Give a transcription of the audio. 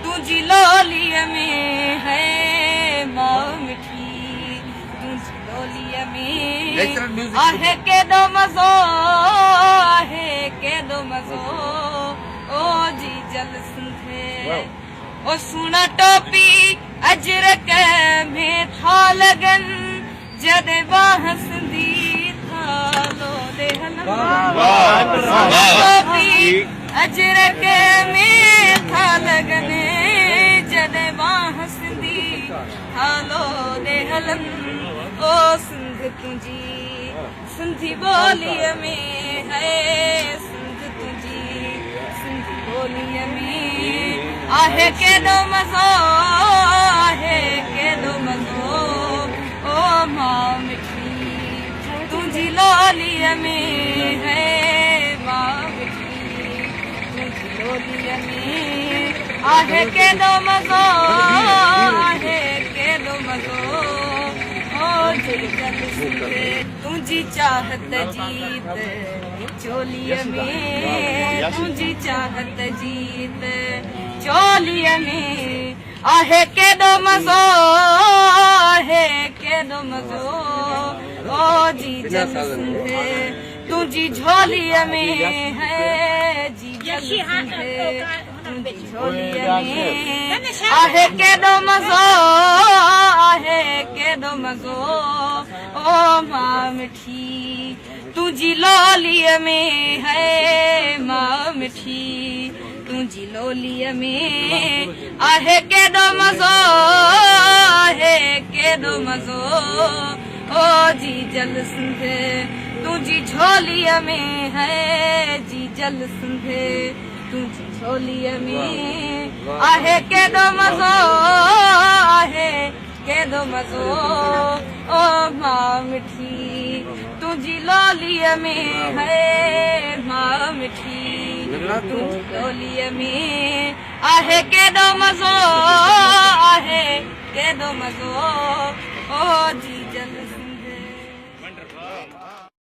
تنهنجي لوليء ۾ هي ماء مٺي تنهنجي لوليء ۾ آهي ڪيڏو مزو آهي ڪيڏو مزو او جيجل سنڌي او سهڻا ٽوپي اجرڪ ۾ ٿا لڳن جڏهن ٻانهن سنڌي ٿا لوڏي هلن سهڻا ٽوپي اجرڪ ۾ ٿا لڳن جڏهن ٻانهن سنڌي ٿا لوڏي هلن او سنڌ تنهنجي سنڌي ٻوليء ۾ هي سنڌ تنهنجي سنڌي ٻوليء ۾ آهي ڪيڏو مزو آهي ڪيڏو مزو او ماء مٺي تنهنجي لوليء ۾ هي ماء مٺي تنهنجي لوليء ۾ آهي ڪيڏو مزو آهي ڪيڏو مزو او جيجل سنڌ تنهنجي چاهت جيت چوليء ۾ تنهنجي چاهت جيت چوليء ۾ آهي ڪيڏو مزو آهي ڪيڏو مزو او جيجل سنڌ تنهنجي جهوليء ۾ هي جيجل سنڌ تنهنجي جهوليء ۾ آهي ڪيڏو مزو آهي ڪيڏو مزو او ماء مٺي تنهنجي لوليء ۾ هي ماء مٺي تنهنجي لوليء ۾ آهي ڪيڏو مزو آهي ڪيڏو مزو او جيجل سنڌ تنهنجي جهوليء ۾ هي جيجل سنڌ تنهنجي جهوليء ۾ آهي ڪيڏو مزو آهي ڪيڏو مزو او ماء مٺي تنهنجي لوليء ۾ هي ماء مٺي تنهنجي لوليء ۾ آهي ڪيڏو مزو آهي ڪيڏو مزو او جي.